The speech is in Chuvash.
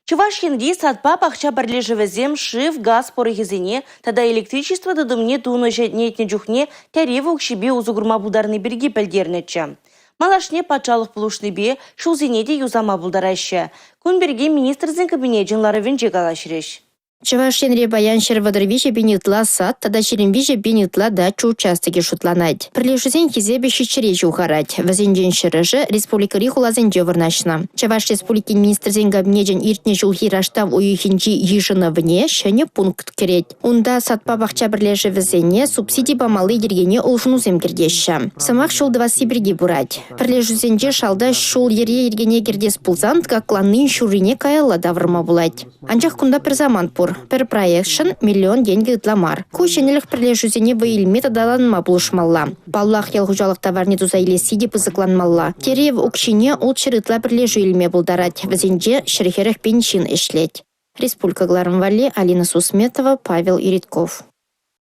Чӑваш Енри садпа пахча пӗрлешӗвӗсем шыв, газ пӑрӑхӗсене тата электричество тытӑмне тунӑ-ҫӗнетнӗ чухне тӗрев укҫипе усӑ курма пултарни пирки пӗлтернӗччӗ. Малашне патшалӑх пулӑшнипе ҫулсене те юсама пултараҫҫӗ. Кун пирки Министрсен Кабинечӗн ларӑвӗнче калаҫрӗҫ. Чӑваш Енре паян 133 пин ытла сад тата 23 пин ытла дача участокӗ шутланать. Пӗрлешӳсен хисепӗ 700-е ҫывхарать. Вӗсенчен ҫӗрӗшӗ республикӑри хуласенче вырнаҫнӑ. Чӑваш Республикин Министрсен Кабинечӗн иртнӗ ҫулхи раштав уйӑхӗнчи йышӑнӑвне ҫӗнӗ пункт кӗрет. Унта садпа пахча пӗрлешӗвӗсене субсиди памалли йӗркене улшӑнусем кӗртеҫҫӗ. Сӑмах ҫул тӑвасси пирки пырать. Пӗрлешӳсенче шалта ҫул-йӗре йӗркене кӗртес пулсан тӑкакланнин ҫуррине каялла тавӑрма пулать. Анчах кунта пӗр самант пур. Пӗр проектшӑн миллион тенкӗ ытла мар. Ку ҫӗнӗлӗх пӗрлешӳсене вӑй илме тата аталанма пулӑшмалла. Паллах, ял хуҫалӑх таварне туса илесси те пысӑкланмалла. Тӗрев укҫине 600 ытла пӗрлешӳ илме пултарать. Вӗсенче 140 пин ҫын ӗҫлет. Республика кӑларӑм валли Алина Сусметова, Павел Иритков.